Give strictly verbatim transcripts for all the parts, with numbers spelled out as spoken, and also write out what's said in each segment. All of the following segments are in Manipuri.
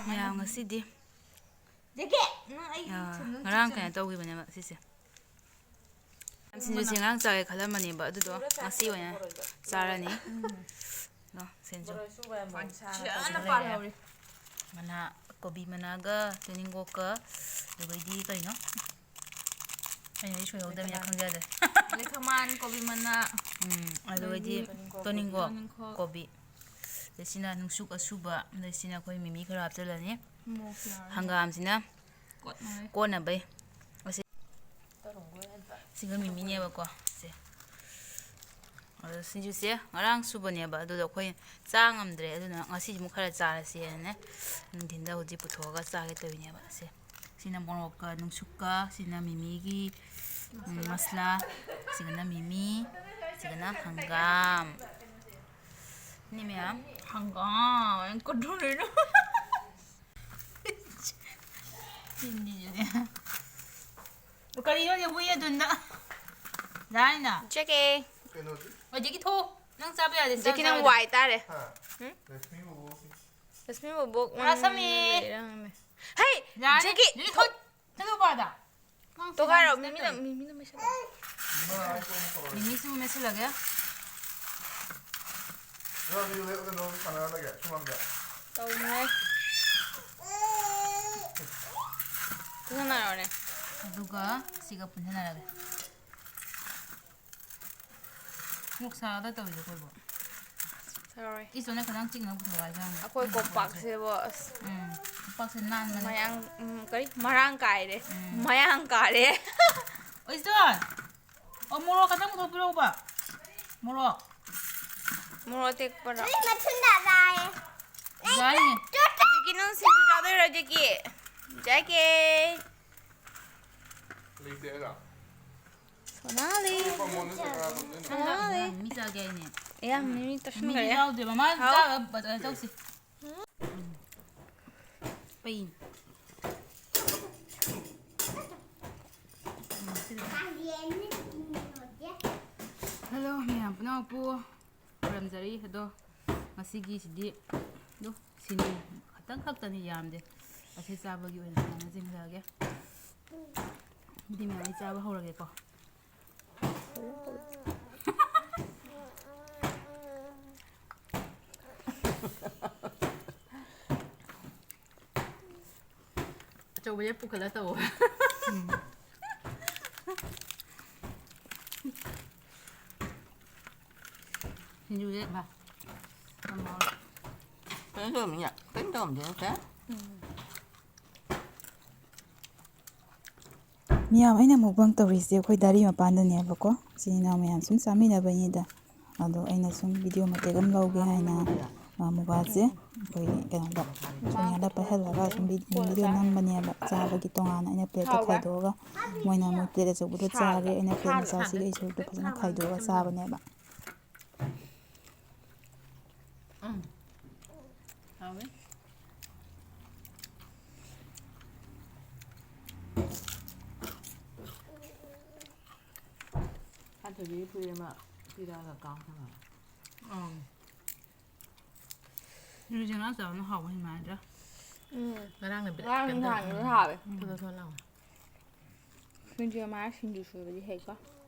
ꯃꯌꯥꯝ ꯉꯁꯤꯗꯤ, ꯖꯦꯀꯦ! ꯅꯪ ꯑꯩꯒꯤ ꯑꯥ, ꯁꯦꯟꯗꯣꯟ ꯉꯔꯥꯡ ꯆꯤꯛꯆꯟ- ꯀꯩꯅꯣ ꯇꯧꯈꯤꯕꯅꯦꯕ ꯁꯤꯁꯦ꯫ ꯁꯤꯡꯖꯨꯁꯦ ꯉꯔꯥꯡ ꯆꯥꯒꯦ ꯈꯜꯂꯝꯕꯅꯦꯕ, ꯑꯗꯨꯗꯣ ꯉꯁꯤ ꯑꯣꯏꯅ ꯆꯥꯔꯅꯤ꯫ ꯎꯝ꯫ ꯅꯣ, ꯁꯤꯡꯖꯨ꯫ ꯃꯔꯣꯏ ꯑꯁꯨꯕ ꯌꯥꯝ ꯃꯑꯣꯡ ꯆꯥꯅ ꯐꯖꯅ ꯇꯧꯁꯤꯜꯂꯦ꯫ ꯄꯥꯜꯍꯧꯔꯤ꯫ ꯃꯅꯥ, ꯀꯣꯕꯤ ꯃꯅꯥꯒ ꯇꯨꯅꯤꯡꯈꯣꯛꯀ, ꯑꯗꯨꯒꯩꯗꯤ ꯀꯩꯅꯣ? ꯑꯩꯅꯗꯤ ꯁꯣꯏꯍꯧꯗꯕꯅꯤꯅ ꯈꯪꯖꯗ꯭ꯔꯦ꯫ ꯂꯩꯈꯃꯥꯟ, ꯀꯣꯕꯤ ꯃꯅꯥ꯫ ꯎꯝ, ꯑꯗꯨꯒꯩꯗꯤ ꯑꯗꯩꯗꯤ ꯇꯣꯅꯤꯡꯈꯣꯛ, ꯇꯣꯅꯤꯡꯈꯣꯛ, ꯇꯣꯅꯤꯡꯈꯣꯛ꯫ ꯀꯣꯕꯤ꯫ ꯑꯗꯩ ꯁꯤꯅ ꯅꯨꯡꯁꯨꯛ ꯑꯁꯨꯕ, ꯑꯗꯩ ꯁꯤꯅ ꯑꯩꯈꯣꯏ ꯃꯤꯃꯤ ꯈꯔ ꯍꯥꯞꯆꯤꯜꯂꯅꯤ꯫ ꯃꯣꯔꯣꯛꯁꯨ ꯌꯥꯎꯔꯅꯤ꯫ ꯍꯪꯒꯥꯝꯁꯤꯅ ꯀꯣꯠꯅꯕꯩ꯫ ꯀꯣꯠꯅꯕꯩ꯫ ꯑꯁꯤ ꯁꯤꯒ ꯃꯤꯃꯤꯅꯦꯕꯀꯣ, ꯁꯦ꯫ ꯑꯗꯣ ꯁꯤꯡꯖꯨꯁꯦ ꯉꯔꯥꯡ ꯁꯨꯕꯅꯦꯕ, ꯑꯗꯨꯗꯣ ꯑꯩꯈꯣꯏ ꯆꯥ ꯉꯝꯗ꯭ꯔꯦ, ꯑꯗꯨꯅ ꯉꯁꯤꯁꯤꯃꯨꯛ ꯈꯔ ꯆꯥꯔꯁꯦꯅꯅꯦ, ꯅꯨꯡꯊꯤꯟꯗ ꯍꯧꯖꯤꯛ ꯄꯨꯊꯣꯛꯑꯒ ꯆꯥꯒꯦ ꯇꯧꯔꯤꯅꯦꯕ꯫ ꯁꯦ, ꯁꯤꯅ ꯃꯣꯔꯣꯛꯀ ꯅꯨꯡꯁꯨꯛꯀ, ꯁꯤꯅ ꯃꯤꯃꯤꯒꯤ, ꯎꯝ, ꯃꯁꯂꯥ, ꯁꯤꯒꯅ ꯃꯤꯃꯤ, ꯁꯤꯒꯅ ꯍꯪꯒꯥꯝ꯫ ꯁꯤꯅꯤ ꯃꯌꯥꯝ꯫ ꯍꯪꯒꯥꯝ, ꯀꯗꯧꯔꯤꯅꯣ? ꯆꯤꯟꯁꯤꯁꯨꯅꯦ꯫ ꯀꯔꯤꯅꯣꯅꯦ ꯍꯨꯏ ꯑꯗꯨꯅ? ꯌꯥꯏꯅ꯫ ꯆꯠꯀꯦ꯫ ꯀꯩꯅꯣꯗꯤ? ꯍꯧꯖꯤꯛꯀꯤ ꯊꯣꯛ꯫ ꯅꯪ ꯆꯥꯕ ꯌꯥꯗꯦ, ꯆꯥꯛ ꯍꯧꯖꯤꯛꯀꯤ ꯅꯪ ꯆꯥꯕ ꯌꯥꯗꯦ꯫ ꯋꯥꯏ ꯇꯥꯔꯦ꯫ ꯍꯥ? ꯎꯝ? ꯂꯛꯁꯃꯤ ꯕꯣꯕꯣꯛ꯫ ꯂꯛꯁꯃꯤ ꯕꯣꯕꯣꯛ ꯃꯥ ꯁꯝꯃꯤ꯫ ꯂꯩꯔꯝꯃꯦ꯫ ꯍꯩ! ꯌꯥꯔꯦ꯫ ꯖꯦꯀꯤ! ꯖꯦꯀꯤ, ꯊꯣꯛ꯫ ꯆꯠꯂꯨ ꯄꯥꯗ꯫ ꯅꯪ ꯇꯣꯈꯥꯏꯔꯣ, ꯁꯤꯗ ꯃꯤꯃꯤꯅ, ꯆꯠꯀꯅꯤ꯫ ꯃꯤꯃꯤꯅ ꯃꯦꯠꯁꯜꯂꯣ꯫ ꯏꯃꯥ, ꯑꯩ ꯀꯣꯟꯅ ꯇꯧꯔꯒꯦ꯫ ꯃꯤꯃꯤꯁꯤꯃ ꯃꯦꯠꯁꯜꯂꯒꯦ꯫ ꯅꯪ ꯑꯗꯨꯗꯤ ꯂꯦꯞꯄꯒ ꯅꯪ ꯁꯥꯟꯅꯔ ꯂꯩꯒꯦ, ꯁꯨꯃꯥꯡꯗ꯫ ꯇꯧꯅꯨꯍꯦ꯫ ꯄꯨꯟꯁꯤꯟꯅꯔꯣꯅꯦ꯫ ꯑꯗꯨꯒ ꯁꯤꯒ ꯄꯨꯟꯁꯤꯟꯅꯔꯒꯦ꯫ ꯃꯣꯔꯣꯛ ꯁꯥꯗ ꯇꯧꯔꯤꯁꯦ ꯑꯩꯈꯣꯏꯕꯨ꯫ ꯇꯧꯔꯦ꯫ ꯏꯁꯣꯔꯅ ꯈꯤꯇꯪ ꯆꯤꯛꯅ ꯄꯨꯊꯣꯔꯛꯑꯣ ꯍꯥꯏꯕ ꯌꯥꯝꯅ꯫ ꯑꯩꯈꯣꯏ ꯀꯣꯝꯄꯥꯛꯁꯤꯕꯣ, ꯑꯁ꯫ ꯎꯝ, ꯀꯣꯝꯄꯥꯛꯁꯦ ꯅꯥꯟꯕꯅꯦ꯫ ꯃꯌꯥꯡ, ꯎꯝ, ꯀꯔꯤ? ꯃꯔꯥꯡ ꯀꯥꯏꯔꯦ꯫ ꯎꯝ꯫ ꯃꯌꯥꯡ ꯀꯥꯔꯦ꯫ ꯏꯁꯣꯔ! ꯑꯣ, ꯃꯣꯔꯣꯛ ꯈꯛꯇꯪ ꯄꯨꯊꯣꯛꯄꯤꯔꯛꯎꯕ꯫ ꯃꯣꯔꯣꯛ꯫ ꯃꯣꯔꯣꯛ ꯑꯇꯦꯛꯄꯔꯣ? ꯑꯩ ꯃꯊꯨꯟꯗ ꯆꯥꯏꯌꯦ꯫ ꯌꯥꯏꯅꯦ꯫ ꯖꯦꯀꯤ, ꯅꯪ ꯁꯤꯡꯖꯨ ꯆꯥꯗꯣꯏꯔꯣ, ꯖꯦꯀꯤ? ꯖꯦꯀꯤ꯫ ꯂꯩꯇꯦ ꯑꯩꯔꯣ? ꯁꯣꯅꯥꯂꯤ꯫ ꯑꯇꯣꯞꯄ ꯃꯣꯟꯗ ꯆꯠꯈ꯭ꯔ ꯑꯗꯨꯝ ꯂꯣꯏꯅ꯫ ꯁꯣꯅꯥꯂꯤ꯫ ꯃꯤ ꯆꯥꯒꯦ ꯍꯥꯏꯅꯦ꯫ ꯑꯦ, ꯃꯤꯃꯤ ꯃꯤꯃꯤ ꯇꯣꯠꯁꯤꯟꯈ꯭ꯔꯦ꯫ ꯌꯥꯎꯗꯦꯕ꯫ ꯃꯥ ꯍꯥꯎ꯫ ꯆꯥꯔꯒ ꯕꯖꯥꯔ ꯆꯧꯁꯤ꯫ ꯄꯩ꯫ ꯍꯜꯂꯣ ꯃꯌꯥꯝ, ꯄꯨꯅꯥꯎꯄꯨ ꯈꯨꯔꯨꯝꯖꯔꯤ꯫ ꯑꯗꯣ ꯉꯁꯤꯒꯤꯁꯤꯗꯤ ꯑꯗꯣ ꯁꯤꯅꯤ꯫ ꯈꯤꯇꯪ ꯈꯛꯇꯅꯤ, ꯌꯥꯝꯗꯦ꯫ ꯑꯁꯤ ꯆꯥꯕꯒꯤ ꯑꯣꯏꯅ ꯁꯨꯃꯥꯏꯅ ꯆꯤꯡꯊꯒꯦ꯫ ꯑꯗꯨꯗꯤ ꯃꯌꯥꯝ ꯑꯩ ꯆꯥꯕ ꯍꯧꯔꯒꯦꯀꯣ꯫ ꯑꯆꯧꯕꯁꯦ ꯄꯨꯈꯠꯂ ꯇꯧꯋꯣ꯫ ꯎꯝ꯫ ꯁꯤꯡꯖꯨꯁꯦ ꯃꯥ ꯌꯥꯝ ꯍꯥꯎꯔꯦ꯫ ꯀꯩꯅꯣ ꯇꯧꯔꯝꯃꯤꯅꯦ꯫ ꯀꯩꯅꯣ ꯇꯧꯔꯝꯗꯦ ꯅꯠꯇ꯭ꯔꯥ? ꯎꯝ꯫ ꯃꯤꯌꯥꯝ, ꯑꯩꯅ mukbang ꯇꯧꯔꯤꯁꯦ ꯑꯩꯈꯣꯏ ꯗꯥꯔꯤ ꯃꯄꯥꯟꯗꯅꯦꯕꯀꯣ꯫ ꯏꯆꯤꯟ ꯏꯅꯥꯎ ꯃꯌꯥꯝ ꯁꯨꯝ ꯆꯥꯃꯤꯟꯅꯕꯩꯅꯤꯗ꯫ ꯑꯗꯣ ꯑꯩꯅ ꯁꯨꯝ video ꯃꯇꯦꯛ ꯑꯃ ꯂꯧꯒꯦ ꯍꯥꯏꯅ, ꯑ, mobile ꯁꯦ ꯑꯩꯈꯣꯏꯒꯤ ꯀꯩꯅꯣꯗ, ꯊꯣꯡꯌꯥꯗ ꯄꯥꯏꯍꯜꯂꯒ ꯁꯨꯝ vi-, video ꯅꯝꯕꯅꯦꯕ꯫ ꯆꯥꯕꯒꯤ ꯇꯣꯉꯥꯟꯅ ꯑꯩꯅ plate ꯇ ꯈꯥꯏꯗꯣꯛꯑꯒ ꯃꯣꯏꯅ ꯃꯣꯏ plate ꯑꯆꯧꯕꯗ ꯆꯥꯔꯦ, ꯑꯩꯅ plate ꯃꯆꯥꯁꯤꯒꯤ ꯑꯩ ꯁꯔꯨꯛꯇꯣ ꯐꯖꯅ ꯈꯥꯏꯗꯣꯛꯑꯒ ꯆꯥꯕꯅꯦꯕ꯫ ꯎꯝ꯫ ꯍꯥꯎꯋꯦ꯫ ꯁꯥꯟꯊꯣꯏꯕꯤꯒꯤ ꯐꯨꯔꯤꯠ ꯑꯃ ꯄꯤꯔꯛꯑꯒ ꯀꯥꯎ ꯊꯝꯃꯕ꯫ ꯑꯪ꯫ ꯁꯤꯡꯖꯨꯁꯦ ꯉꯥ ꯆꯥꯕꯅ ꯍꯥꯎꯕ ꯍꯦꯟꯕ ꯅꯠꯇ꯭ꯔꯥ? ꯎꯝ꯫ ꯉꯔꯥꯡꯅ ꯕ꯭ꯔꯦꯛ ꯉꯔꯥꯡ ꯀꯩꯅꯣ ꯇꯧꯋꯦ꯫ ꯅꯍꯥꯟꯒꯤꯗꯣ ꯍꯥꯎꯋꯦ꯫ ꯎꯝ꯫ ꯊꯣꯠ ꯊꯣꯠ ꯊꯣꯠ ꯂꯥꯎꯋꯦ꯫ ꯁꯤꯡꯖꯨ ꯃꯥ ꯁꯤꯡꯖꯨ ꯁꯨꯕꯗꯤ ꯍꯩꯀꯣ꯫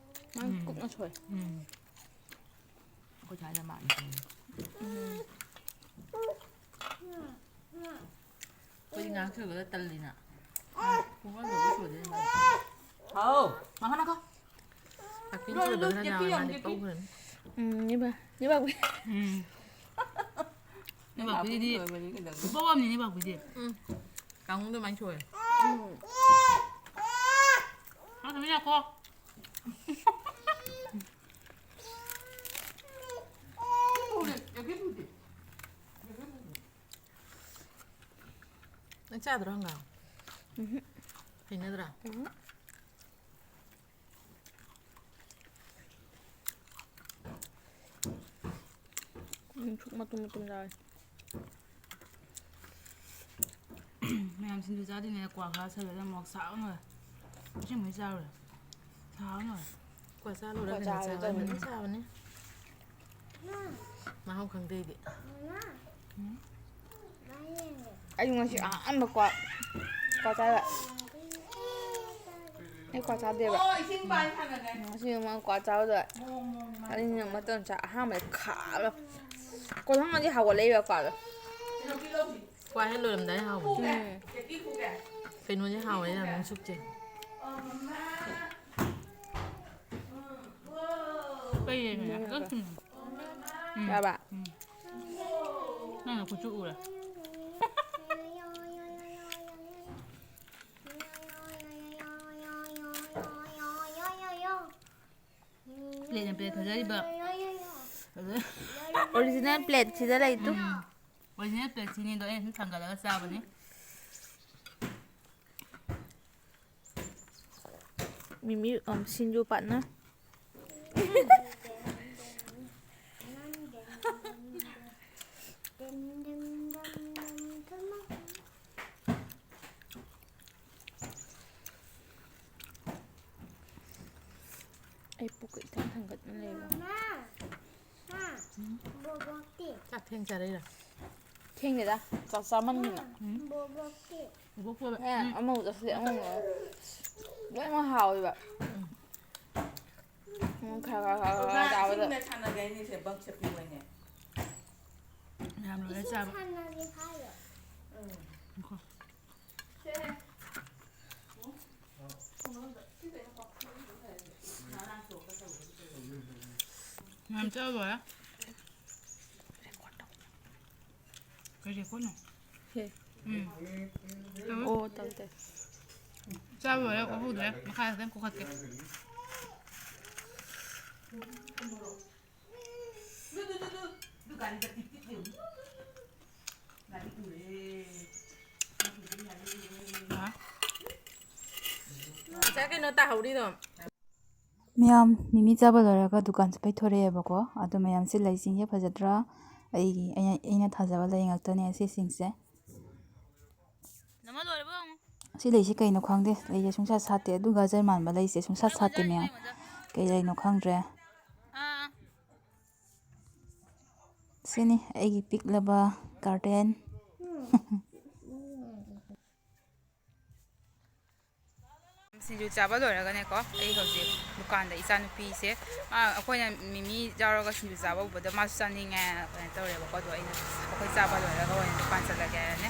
ꯃꯥ ꯎꯝ꯫ ꯀꯨꯞꯅ ꯁꯣꯏ꯫ ꯎꯝ꯫ ꯑꯩꯈꯣꯏ ꯁ꯭ꯋꯥꯏꯗ ꯃꯥꯟꯅ ꯁꯨꯏ꯫ ꯎꯝ꯫ ꯑꯩꯈꯣꯏꯗꯤ ꯉꯥꯏꯍꯥꯛ ꯁꯣꯏꯕꯗ ꯇꯜꯂꯤꯅ꯫ ꯄꯨꯡ ꯑꯃꯗꯕꯨ ꯁꯣꯏꯗꯣꯏꯅꯤ ꯃꯥꯗꯤ꯫ ꯍꯥꯎ꯫ ꯉꯥꯏꯈꯣ, ꯉꯥꯏꯈꯣ꯫ ꯄꯥꯛꯄꯤ ꯂꯣꯏ, ꯁꯣꯏꯕꯗꯨꯅ ꯂꯣꯏ, ꯅꯍꯥꯟꯋꯥꯏ ꯃꯥꯗꯤ ꯌꯦꯞꯄꯤ, ꯌꯦꯞꯄꯤ꯫ ꯇꯧꯈ꯭ꯔꯅꯤ꯫ ꯎꯝ, ꯅꯦꯕꯥ-, ꯅꯦꯕꯥꯛꯄꯤ꯫ ꯎꯝ꯫ ꯅꯦꯕꯥꯛꯄꯤꯗꯤ ꯂꯣꯏꯕꯅꯤ ꯀꯩꯗꯧꯅꯤ? ꯄꯨꯄꯧ ꯑꯃꯅꯤ ꯅꯦꯕꯥꯛꯄꯤꯗꯤ꯫ ꯎꯝ꯫ ꯀꯥꯡꯍꯧꯗ ꯑꯗꯨꯃꯥꯏꯅ ꯁꯣꯏ꯫ ꯎꯝ꯫ ꯃꯥ ꯇꯨꯃꯤꯟ ꯂꯩꯈꯣ꯫ ꯅꯪ ꯆꯥꯗ꯭ꯔꯣ ꯍꯪꯒꯥꯝ? ꯎꯝꯍꯨꯝ꯫ ꯍꯩꯅꯗ꯭ꯔꯥ? ꯎꯝꯍꯨꯝ꯫ ꯎꯝ, ꯁꯨꯛ ꯃꯇꯨꯝ ꯃꯇꯨꯝ ꯌꯥꯎꯋꯦ꯫ ꯃꯌꯥꯝ ꯁꯤꯡꯖꯨ ꯆꯥꯗꯣꯏꯅꯦ, ꯀ꯭ꯋꯥ ꯈꯔ ꯁꯜꯂꯒ ꯃꯣꯔꯣꯛ ꯁꯥꯕ ꯑꯃꯒ꯫ ꯑꯁꯦꯡꯕꯩ ꯆꯥꯔꯨꯔꯦ꯫ ꯁꯥꯕ ꯑꯃꯒ꯫ ꯀ꯭ꯋꯥ ꯆꯥ ꯂꯣꯏꯔꯒ ꯀ꯭ꯋꯥ ꯆꯥꯔꯨꯔꯦ ꯆꯥꯕ ꯇꯧꯕꯅꯦ꯫ ꯁꯥꯕꯅꯤ꯫ ꯃꯍꯥꯎ ꯈꯪꯗꯦ ꯑꯩꯗꯤ꯫ ꯎꯝ꯫ ꯃꯥ ꯌꯦꯡꯒꯦ꯫ ꯑꯩ ꯉꯁꯤ ꯑꯍꯥꯟꯕ ꯀ꯭ꯋꯥ, ꯀ꯭ꯋꯥ ꯆꯥꯕ꯫ ꯑꯩ ꯀ꯭ꯋꯥ ꯆꯥꯗꯦꯕ꯫ ꯉꯁꯤ ꯃꯥ ꯀ꯭ꯋꯥ ꯆꯥꯕꯗ ꯑꯅꯤꯅ ꯃꯇꯝ ꯆꯥ ꯑꯍꯥꯟꯕꯗ ꯈꯥꯕ꯫ ꯀꯣꯜꯍꯪꯅꯗꯤ ꯍꯧꯒꯠꯂꯛꯏꯕ ꯀ꯭ꯋꯥꯗꯣ꯫ ꯀ꯭ꯋꯥ ꯍꯦꯛ ꯂꯣꯏꯔꯝꯗꯥꯏ ꯍꯥꯎꯕꯅꯦ꯫ ꯎꯝ꯫ ꯀꯩꯅꯣꯁꯦ ꯍꯥꯎꯋꯦ ꯌꯥꯝ ꯅꯨꯡꯁꯨꯛꯁꯦ꯫ ꯀꯩ ꯂꯩꯔꯤꯅꯣ? ꯎꯝ꯫ ꯎꯝ꯫ ꯌꯥꯕ? ꯎꯝ꯫ ꯅꯪꯅ ꯈꯨꯠꯁꯨ ꯎꯔꯦ꯫ ꯄ꯭ꯂꯦꯠꯅ ꯄ꯭ꯂꯦꯠ ꯐꯖꯔꯤꯕ꯫ ꯑꯗ ꯑꯣꯔꯤꯖꯤꯅꯦꯜ ꯄ꯭ꯂꯦꯠꯁꯤꯗ ꯂꯩꯇꯨ꯫ ꯎꯝ꯫ ꯑꯣꯔꯤꯖꯤꯅꯦꯜ ꯄ꯭ꯂꯦꯠꯁꯤꯅꯤꯗꯣ ꯑꯩꯅ ꯁꯨꯝ ꯊꯥꯡꯒꯠꯂꯒ ꯆꯥꯕꯅꯤ꯫ ꯃꯤꯃꯤ, ꯑꯝ, ꯁꯤꯡꯖꯨ ꯄꯥꯠꯅ꯫ ꯑꯩ ꯄꯨꯛꯀ ꯏꯊꯟ ꯊꯟꯒꯠꯅ ꯂꯩꯔꯦ꯫ ꯃꯃꯥ, ꯍꯥ? ꯎꯝ꯫ ꯕꯣꯕꯣꯛꯇꯤ? ꯆꯥꯛ ꯊꯦꯡ ꯆꯥꯔꯛꯏꯔꯥ? ꯊꯦꯡꯗꯦꯗ, ꯆꯥꯛ ꯆꯥꯃꯟꯗꯅ꯫ ꯎꯝ꯫ ꯕꯣꯕꯣꯛꯇꯤ? ꯕꯣꯕꯣꯛ ꯄꯣꯕ-, ꯑꯦ, ꯎꯝ꯫ ꯑꯃꯃꯨꯛ ꯆꯥꯁꯤꯜꯂꯦ, ꯑꯃꯃꯨꯛ ꯆꯥꯁꯤꯜꯂꯦ꯫ ꯂꯣꯏꯅꯃꯛ ꯍꯥꯎꯋꯦꯕ꯫ ꯎꯝ꯫ ꯎꯝ, ꯈꯔ, ꯈꯔ, ꯈꯔ, ꯈꯔ ꯆꯥꯕꯗ꯫ ꯏꯁꯤꯡꯗ ꯁꯥꯟꯅꯒꯦ ꯍꯥꯏꯅꯤꯁꯦ, ꯕꯛꯁ ꯄꯤꯌꯨ ꯍꯥꯏꯅꯦ꯫ ꯃꯌꯥꯝ ꯂꯣꯏꯔ ꯏꯁꯤꯡ ꯆꯥꯕ꯫ ꯁꯥꯟꯅꯒꯦ ꯍꯥꯏꯔꯣ? ꯎꯝ꯫ ꯉꯥꯏꯈꯣ꯫ ꯁꯦ꯫ ꯃꯌꯥꯝ ꯆꯥꯕ ꯂꯣꯏꯔꯦ꯫ ꯀꯩ ꯔꯦꯀꯣꯔꯗꯅꯣ? ꯍꯦ꯫ ꯎꯝ꯫ ꯑꯣ, ꯇꯧꯗꯦ꯫ ꯆꯥꯕ ꯂꯣꯏꯔꯦ, ꯑꯣꯛꯍꯧꯗ꯭ꯔꯦ꯫ ꯃꯈꯥꯗ ꯈꯤꯇꯪ ꯀꯣꯛꯈꯠꯀꯦ꯫ ꯉꯁꯥꯏ ꯀꯩꯅꯣ ꯇꯥꯍꯧꯔꯤꯗꯣ? ꯃꯌꯥꯝ ꯃꯤꯃꯤ ꯆꯥꯕ ꯂꯣꯏꯔꯒ ꯗꯨꯀꯥꯟ ꯆꯠꯄꯩ ꯊꯣꯔꯛꯑꯦꯕꯀꯣ꯫ ꯑꯗꯣ ꯃꯌꯥꯝꯁꯦ ꯂꯩꯁꯤꯡꯁꯦ ꯐꯖꯗ꯭ꯔꯥ? ꯑꯩꯒꯤ, ꯑꯩꯅ, ꯑꯩꯅ ꯊꯥꯖꯕ ꯂꯩ ꯉꯥꯛꯇꯅꯦ ꯁꯤꯁꯤꯡꯁꯦ꯫ ꯅꯃ ꯂꯣꯏꯔꯕꯣ ꯌꯦꯡꯉꯣ꯫ ꯁꯤ ꯂꯩꯁꯤ ꯀꯩꯅꯣ ꯈꯪꯗꯦ꯫ ꯂꯩꯁꯦ ꯁꯨꯡꯁꯥꯠ ꯁꯥꯠꯇꯦ꯫ ꯑꯗꯨ ꯒꯖꯔ ꯃꯥꯟꯕ ꯂꯩꯁꯦ ꯁꯨꯡꯁꯥꯠ ꯁꯥꯠꯇꯦ ꯃꯌꯥꯝ꯫ ꯀꯩ ꯂꯩꯅꯣ ꯈꯪꯗ꯭ꯔꯦ꯫ ꯑꯥ꯫ ꯁꯤꯅꯤ ꯑꯩꯒꯤ ꯄꯤꯛꯂꯕ garden꯫ ꯁꯤꯡꯖꯨ ꯆꯥꯕ ꯂꯣꯏꯔꯒꯅꯦꯀꯣ, ꯑꯩ ꯍꯧꯖꯤꯛ ꯗꯨꯀꯥꯟꯗ ꯏꯆꯥꯅꯨꯄꯤꯁꯦ, ꯃꯥ, ꯑꯩꯈꯣꯏꯅ ꯃꯤꯃꯤ ꯌꯥꯎꯔꯒ ꯁꯤꯡꯖꯨ ꯆꯥꯕ ꯎꯕꯗ ꯃꯥꯁꯨ ꯆꯥꯅꯤꯡꯉꯦ ꯍꯥꯏꯅ ꯀꯩꯅꯣ ꯇꯧꯔꯦꯕꯀꯣ꯫ ꯑꯗꯣ ꯑꯩꯅ ꯑꯩꯈꯣꯏ ꯆꯥꯕ ꯂꯣꯏꯔꯒ ꯑꯣꯏꯅ ꯗꯨꯀꯥꯟ ꯆꯠꯂꯒꯦ ꯍꯥꯏꯅꯅꯦ,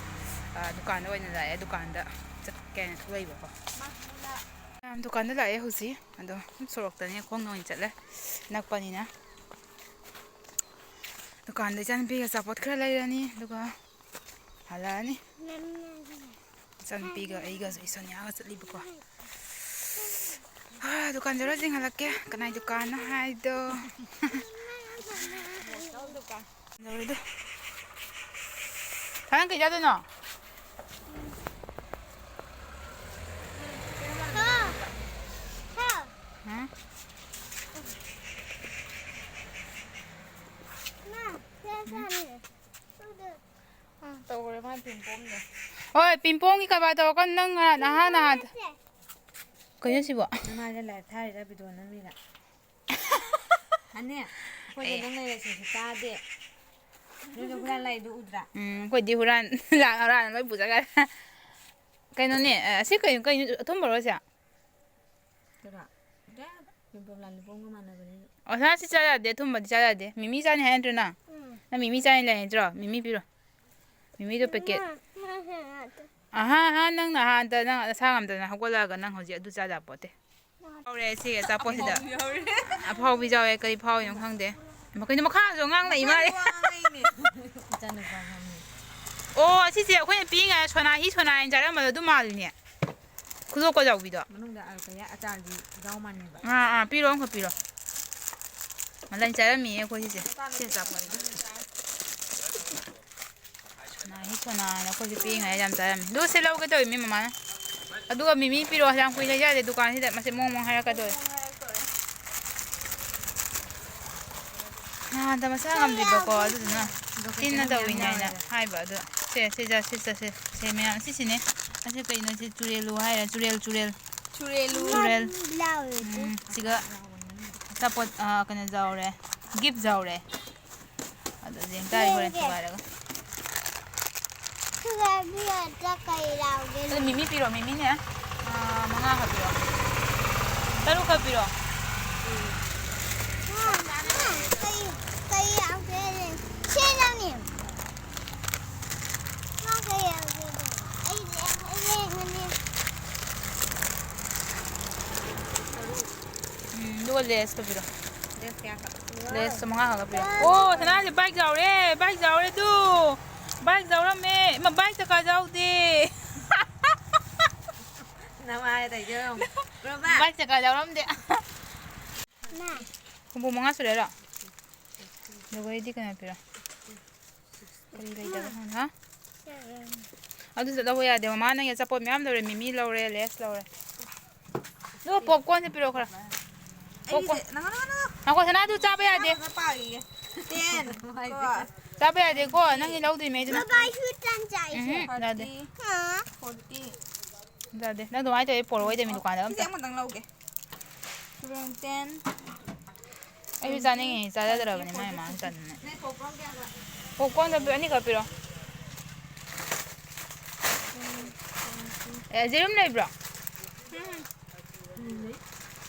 ꯑ, ꯗꯨꯀꯥꯟꯗ ꯑꯣꯏꯅ ꯂꯥꯛꯑꯦ, ꯗꯨꯀꯥꯟꯗ ꯆꯠꯀꯦ ꯍꯥꯏꯅ ꯊꯣꯛꯂꯛꯏꯕꯀꯣ꯫ ꯃꯌꯥꯝ ꯗꯨꯀꯥꯟꯗ ꯂꯥꯛꯑꯦ ꯍꯧꯖꯤꯛ꯫ ꯑꯗꯣ ꯁꯣꯔꯣꯛꯇꯅꯦ, ꯈꯣꯡꯅ ꯑꯣꯏꯅ ꯆꯠꯂꯦ, ꯅꯛꯄꯅꯤꯅ꯫ ꯗꯨꯀꯥꯟꯗ ꯏꯆꯥꯅꯨꯄꯤꯒꯤ ꯑꯆꯥꯄꯣꯠ ꯈꯔ ꯂꯩꯔꯅꯤ, ꯑꯗꯨꯒ ꯍꯜꯂꯛꯑꯅꯤ꯫ ꯏꯆꯥꯅꯨꯄꯤꯒ ꯑꯩꯒꯁꯨ, ꯏꯁꯣꯅꯤꯌꯥꯒ ꯆꯠꯂꯤꯕꯀꯣ꯫ ꯍꯥ, ꯗꯨꯀꯥꯟ ꯌꯧꯔ ꯆꯤꯡꯍꯜꯂꯛꯀꯦ꯫ ꯀꯅꯥꯏ ꯗꯨꯀꯥꯟꯅꯣ ꯍꯥꯏꯗꯣ? ꯌꯧꯔꯦꯗꯣ꯫ ꯊꯥꯏꯂꯦꯟ ꯀꯩ ꯆꯥꯗꯣꯏꯅꯣ? ꯍꯥ? ꯇꯧꯈ꯭ꯔꯦ ꯃꯥ ꯄꯤꯡꯄꯣꯝꯗꯣ꯫ ꯍꯣꯏ, ꯄꯤꯡꯄꯣꯝꯒꯤ ꯀꯔꯕꯥꯔ ꯇꯧꯔꯛꯀꯅꯨ ꯅꯪ ꯉꯍꯥꯟ, ꯅꯍꯥꯟ, ꯅꯍꯥꯟ꯫ ꯀꯩꯅꯣ ꯁꯤꯕꯣ? ꯅꯃꯥꯏꯗ ꯂꯥꯏꯞ ꯊꯥꯔꯤꯔ ꯚꯤꯗꯤꯑꯣ ꯅꯝꯃꯤꯔ? ꯍꯅꯦ, ꯑꯩꯈꯣꯏꯗ ꯑꯦ꯫ ꯅꯪ ꯂꯩꯔꯁꯨ ꯇꯥꯗꯦ꯫ ꯅꯣꯏꯗ ꯍꯨꯔꯥꯟ ꯂꯥꯛꯏꯗꯣ ꯎꯗ꯭ꯔꯥ? ꯎꯝ, ꯑꯩꯈꯣꯏꯗꯤ ꯍꯨꯔꯥꯟ, ꯂꯥꯛ ꯍꯨꯔꯥꯟ ꯂꯣꯏ ꯄꯨꯖꯈ꯭ꯔꯦ꯫ ꯀꯩꯅꯣꯅꯦ, ꯑ, ꯑꯁꯤ ꯀꯩꯅꯣ, ꯀꯩꯅꯣ, ꯑꯊꯨꯝꯕꯔꯣ ꯑꯁꯦ? ꯀꯩꯅꯣ? ꯑꯦ, ꯄꯤꯝꯄꯣꯝ ꯂꯥꯂꯤꯄꯣꯝꯒ ꯃꯥꯟꯅꯕꯅꯦ꯫ ꯑꯣ, ꯁꯥ ꯁꯤ ꯆꯥ ꯌꯥꯗꯦ, ꯑꯊꯨꯝꯕꯗꯤ ꯆꯥ ꯌꯥꯗꯦ꯫ ꯃꯤꯃꯤ ꯆꯥꯅꯤ ꯍꯥꯏ ꯅꯠꯇ꯭ꯔꯣ ꯅꯪ? ꯎꯝ꯫ ꯅꯪ ꯃꯤꯃꯤ ꯆꯥꯅꯤ ꯂꯩ ꯍꯥꯏ ꯅꯠꯇ꯭ꯔꯣ? ꯃꯤꯃꯤ ꯄꯤꯔꯣ꯫ ꯃꯤꯃꯤꯗꯣ ꯄꯦꯀꯦꯠ꯫ ꯃꯥ, ꯃꯥ ꯍꯦꯛ ꯉꯥꯛꯇ꯫ ꯑꯍꯥ, ꯑꯍꯥ, ꯅꯪ ꯅꯍꯥꯟꯗ ꯅꯪ ꯅꯁꯥ ꯉꯝꯗꯅ ꯍꯧꯒꯠꯂꯛꯑꯒ ꯅꯪ ꯍꯧꯖꯤꯛ ꯑꯗꯨ ꯆꯥ ꯌꯥꯄꯣꯠꯇꯦ꯫ ꯍꯧꯔꯦ ꯁꯤ ꯑꯆꯥꯄꯣꯠꯁꯤꯗ꯫ ꯑꯐꯥꯎꯕꯤ ꯌꯥꯎꯔꯦ꯫ ꯑꯐꯥꯎꯕꯤ ꯌꯥꯎꯋꯦ, ꯀꯔꯤ ꯐꯥꯎꯔꯤꯅꯣ ꯈꯪꯗꯦ꯫ ꯀꯩꯅꯣ ꯃꯈꯥꯁꯨ ꯑꯉꯥꯡ ꯂꯩ ꯃꯥꯜꯂꯦ꯫ ꯏꯆꯥꯅꯨꯄꯥ ꯐꯝꯃꯤ꯫ ꯑꯣ, ꯑꯁꯤꯁꯦ ꯑꯩꯈꯣꯏꯅ ꯄꯤꯛꯏꯉꯩꯗ ꯁꯣꯅꯥꯍꯤ ꯁꯣꯅꯥ ꯍꯥꯏꯅ ꯆꯥꯔꯝꯕꯗꯣ ꯑꯗꯨ ꯃꯥꯜꯂꯤꯅꯦ꯫ ꯈꯨꯗꯣꯞꯀ ꯌꯥꯎꯕꯤꯗꯣ꯫ ꯃꯅꯨꯡꯗ ꯑꯜꯀꯌꯥ ꯑꯆꯥꯔꯒꯤ ꯌꯥꯎ ꯃꯥꯟꯅꯦꯕ꯫ ꯑꯥ, ꯑꯥ, ꯄꯤꯔꯣ, ꯑꯃꯈꯛ ꯄꯤꯔꯣ꯫ ꯃꯂꯟ ꯆꯥꯔꯝꯃꯤꯌꯦ ꯑꯩꯈꯣꯏ ꯁꯤꯁꯦ꯫ ꯁꯤ ꯑꯆꯥꯄꯣꯠꯁꯦ꯫ ꯁꯣꯅꯥꯍꯤ ꯁꯣꯅꯥꯅ ꯑꯩꯈꯣꯏꯁꯦ ꯄꯤꯛꯏꯉꯩꯗ ꯌꯥꯝ ꯆꯥꯔꯝꯃꯤ꯫ ꯑꯗꯨꯒ ꯁꯤ ꯂꯧꯒꯦ ꯇꯧꯋꯤ ꯃꯤ ꯃꯃꯥꯅ꯫ ꯑꯗꯨꯒ ꯃꯤꯃꯤ ꯄꯤꯔꯣ, ꯌꯥꯝ ꯀꯨꯏꯅ ꯂꯩꯖꯗꯦ ꯗꯨꯀꯥꯟꯁꯤꯗ꯫ ꯃꯁꯤ ꯃꯣꯡ ꯃꯣꯡ ꯍꯥꯏꯔꯛꯀꯗꯧꯔꯦ꯫ ꯅꯍꯥꯟꯗ ꯃꯁꯥ ꯉꯝꯗ꯭ꯔꯤꯕꯀꯣ, ꯑꯗꯨꯗꯨꯅ ꯇꯤꯟꯅ ꯇꯧꯋꯤꯅꯦ ꯍꯥꯏꯅ ꯍꯥꯏꯕ꯫ ꯑꯗꯣ ꯁꯦ, ꯁꯦ, ꯁꯦ, ꯁꯦ, ꯁꯦ, ꯁꯦ, ꯁꯦ ꯃꯌꯥꯝ ꯁꯤꯁꯤꯅꯦ꯫ ꯑꯁꯤ ꯀꯩꯅꯣ ꯁꯤ? ꯆꯨꯔꯦꯜꯂꯨ ꯍꯥꯏꯔ? ꯆꯨꯔꯦꯜ, ꯆꯨꯔꯦꯜ꯫ ꯆꯨꯔꯦꯜꯂꯨ꯫ ꯆꯨꯔꯦꯜ꯫ ꯂꯥꯎꯋꯦ꯫ ꯎꯝ, ꯁꯤꯒ ꯑꯆꯥꯄꯣꯠ, ꯑ, ꯀꯩꯅꯣ ꯌꯥꯎꯔꯦ, ꯒꯤꯐ ꯌꯥꯎꯔꯦ꯫ ꯑꯗꯣ ꯌꯦꯡ ꯇꯥꯔꯦ ꯍꯣꯔꯦꯟ ꯌꯦꯡꯒꯦ꯫ ꯊꯨꯒꯥꯏꯔꯒ꯫ ꯊꯨꯒꯥꯏꯕꯤꯔꯗ ꯀꯩ ꯌꯥꯎꯒꯦ? ꯑꯗꯣ ꯃꯤꯃꯤ ꯄꯤꯔꯣ, ꯃꯤꯃꯤꯅꯦ꯫ ꯑꯥ, ꯃꯉꯥ ꯈꯛ ꯄꯤꯔꯣ꯫ ꯇꯔꯨꯛ ꯈꯛ ꯄꯤꯔꯣ꯫ ꯎꯝ, ꯎꯝ, ꯀꯩ, ꯀꯩ ꯌꯥꯝ ꯄꯤꯔꯦ? ꯁꯤ ꯅꯪꯅꯤ꯫ ꯃꯥ ꯀꯩ ꯌꯥꯝ ꯄꯤꯔꯦ? ꯑꯩ ꯂꯦꯡ-, ꯑꯩ ꯂꯦꯡꯉꯅꯤ꯫ ꯎꯝ, ꯑꯗꯨꯒ ꯂꯦꯁꯇꯣ ꯄꯤꯔꯣ꯫ ꯂꯦꯁ ꯀꯌꯥ ꯈꯛ? ꯂꯦꯁꯇꯣ ꯃꯉꯥ ꯈꯛ ꯄꯤꯔꯣ꯫ ꯑꯣ, ꯁꯅꯥꯁꯦ ꯕꯥꯏꯛ ꯌꯥꯎꯔꯦ, ꯕꯥꯏꯛ ꯌꯥꯎꯔꯦ ꯑꯗꯨ꯫ ꯕꯥꯏꯛ ꯌꯥꯎꯔꯝꯃꯦ꯫ ꯏꯃꯥ, ꯕꯥꯏꯛ ꯆꯀꯥ ꯌꯥꯎꯗꯦ꯫ ꯅꯃꯥꯏ ꯇꯧꯔꯤꯗꯣ ꯌꯦꯡꯉꯨ꯫ ꯔꯣꯕꯥ꯫ ꯕꯥꯏꯛ ꯆꯀꯥ ꯌꯥꯎꯔꯝꯗꯦ꯫ ꯃꯥ꯫ ꯍꯨꯝꯐꯨ ꯃꯉꯥ ꯁꯨꯔꯦꯔꯣ? ꯑꯗꯨꯒ ꯑꯩꯗꯤ ꯀꯩꯅꯣ ꯄꯤꯔꯣ꯫ ꯀꯔꯤ ꯂꯩꯇꯕ ꯈꯪꯗꯦ, ꯍꯥ? ꯑꯗꯨꯁꯨ ꯂꯧꯕ ꯌꯥꯗꯦ꯫ ꯃꯃꯥ ꯅꯪꯒꯤ ꯑꯆꯥꯄꯣꯠ ꯃꯌꯥꯝ ꯂꯧꯔꯦ, ꯃꯤꯃꯤ ꯂꯧꯔꯦ, ꯂꯦꯁ ꯂꯧꯔꯦ꯫ ꯑꯗꯨꯒ popcornꯁꯦ ꯄꯤꯔꯛꯑꯣ ꯈꯔ꯫ ꯑꯩꯒꯤꯁꯦ, popcorn꯫ ꯅꯪ, ꯅꯪ, ꯅꯪ, ꯅꯪ꯫ ꯉꯥꯏꯈꯣ, ꯁꯅꯥꯗꯨ ꯆꯥꯕ ꯌꯥꯗꯦ꯫ ꯅꯪ ꯄꯥꯈꯤꯒꯦ꯫ Ten, ꯀꯣ꯫ ꯆꯥꯕ ꯌꯥꯗꯦꯀꯣ, ꯅꯪꯒꯤ ꯂꯧꯗꯣꯏꯉꯩꯗꯨꯅ꯫ ꯕꯕꯥ, ꯑꯩꯁꯨ ꯇꯟ ꯆꯥꯏꯁꯦ꯫ ꯎꯝꯍꯨꯝ, ꯌꯥꯗꯦ꯫ Thirty, ꯍꯥ? Forty꯫ ꯌꯥꯗꯦ꯫ ꯅꯪ ꯑꯗꯨꯃꯥꯏꯅ ꯇꯧꯔꯗꯤ ꯄꯣꯔꯛꯑꯣꯏꯗ ꯃꯤ ꯗꯨꯀꯥꯟꯗ ꯁꯤꯁꯦ ꯑꯝꯇ꯫ ꯑꯃꯇꯪ ꯂꯧꯒꯦ꯫ Seven, ten, ꯑꯩꯁꯨ ꯆꯥꯅꯤꯡꯉꯤ, ꯆꯥꯖꯗ꯭ꯔꯕꯅꯤ ꯃꯥꯏ ꯃꯃꯥꯡ ꯇꯟꯗꯅ꯫ ꯅꯣꯏ popcorn ꯀꯌꯥ ꯈꯛ? Popcorn ꯑꯅꯤꯈꯛ ꯄꯤꯔꯣ꯫ ꯑꯦ, ꯌꯦꯔꯨꯝ ꯂꯩꯕ꯭ꯔꯣ? ꯎꯝ꯫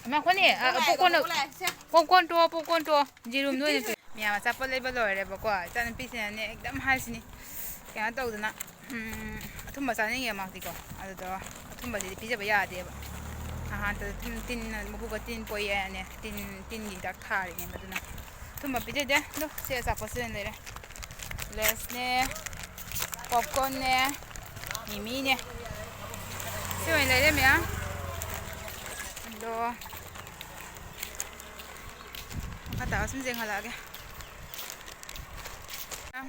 ꯉꯥꯏꯈꯣꯅꯦ, ꯑ, ꯂꯥꯛꯑꯦ, popcorn, ꯂꯥꯛꯑꯦ, ꯁꯦ꯫ Popcorn ꯇꯣꯛꯑꯣ, popcorn ꯇꯣꯛꯑꯣ꯫ ꯌꯦꯔꯨꯝꯗꯣ ꯑꯣꯏꯅ ꯄꯤꯔꯛꯑꯣ꯫ ꯃꯌꯥꯝ ꯑꯆꯥꯄꯣꯠ ꯂꯩꯕ ꯂꯣꯏꯔꯦꯕꯀꯣ꯫ ꯏꯆꯥꯅꯨꯄꯤꯁꯤꯅꯅꯦ ꯑꯦꯛꯗꯝ ꯍꯥꯏꯁꯤꯅꯤ꯫ ꯀꯩꯅꯣ ꯇꯧꯗꯅ, ꯎꯝ, ꯑꯊꯨꯝꯕ ꯆꯥꯅꯤꯡꯉꯦ ꯃꯥꯛꯇꯤꯀꯣ꯫ ꯑꯗꯨꯗꯣ ꯑꯊꯨꯝꯕꯁꯤꯗꯤ ꯄꯤꯖꯕ ꯌꯥꯗꯦꯕ꯫ ꯅꯍꯥꯟꯇ ꯊꯨꯝ ꯇꯤꯟ, ꯃꯕꯨꯛꯀ ꯇꯤꯟ ꯄꯣꯛꯑꯦ ꯍꯥꯏꯅꯦ꯫ ꯇꯤꯟ, ꯇꯤꯟꯒꯤ ꯍꯤꯗꯥꯛ ꯊꯥꯔꯤꯅꯦꯕ꯫ ꯑꯗꯨꯅ ꯑꯊꯨꯝꯕ ꯄꯤꯖꯗꯦ꯫ ꯑꯗꯣ ꯁꯤ ꯑꯆꯥꯄꯣꯠꯁꯤ ꯑꯣꯏꯅ ꯂꯩꯔꯦ꯫ Laysꯅꯦ, popcornꯅꯦ, ꯃꯤꯃꯤꯅꯦ꯫ ꯁꯤ ꯑꯣꯏꯅ ꯂꯩꯔꯦ ꯃꯌꯥꯝ꯫ ꯑꯗꯣ ꯃꯈꯥ ꯇꯥꯕ ꯁꯨꯝ ꯌꯦꯡꯍꯜꯂꯛꯑꯒꯦ꯫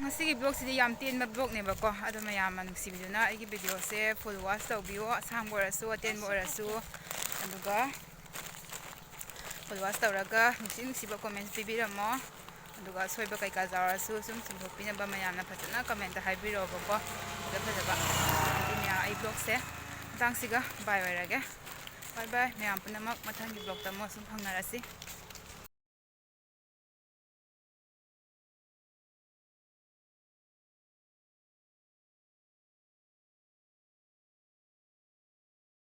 ꯉꯁꯤꯒꯤ vlogꯁꯤꯗꯤ ꯌꯥꯝ ꯇꯦꯟꯕ vlogꯅꯦꯕꯀꯣ, ꯑꯗꯣ ꯃꯌꯥꯝꯅ ꯅꯨꯡꯁꯤꯕꯤꯗꯨꯅ ꯑꯩꯒꯤ videoꯁꯦ full watch ꯇꯧꯕꯤꯌꯣ, ꯑꯁꯥꯡꯕ ꯑꯣꯏꯔꯁꯨ ꯑꯇꯦꯟꯕ ꯑꯣꯏꯔꯁꯨ, ꯑꯗꯨꯒ full watch ꯇꯧꯔꯒ ꯅꯨꯡꯁꯤ ꯅꯨꯡꯁꯤꯕ comment ꯄꯤꯕꯤꯔꯝꯃꯣ꯫ ꯑꯗꯨꯒ ꯑꯁꯣꯏꯕ ꯀꯩꯀꯥ ꯌꯥꯎꯔꯁꯨ ꯁꯨꯝ ꯆꯨꯝꯊꯣꯛꯄꯤꯅꯕ ꯃꯌꯥꯝꯅ ꯐꯖꯅ commentꯇ ꯍꯥꯏꯕꯤꯔꯛꯑꯣꯕꯀꯣ, ꯐꯖ ꯐꯖꯕ꯫ ꯑꯗꯨꯗꯤ ꯃꯌꯥꯝ, ꯑꯩ vlogꯁꯦ ꯃꯇꯥꯡꯁꯤꯒ bye ꯑꯣꯏꯔꯒꯦ꯫ Bye bye ꯃꯌꯥꯝ ꯄꯨꯝꯅꯃꯛ, ꯃꯊꯪꯒꯤ vlogꯇ ꯑꯃꯨꯛ ꯁꯨꯝ ꯐꯪꯅꯔꯁꯤ꯫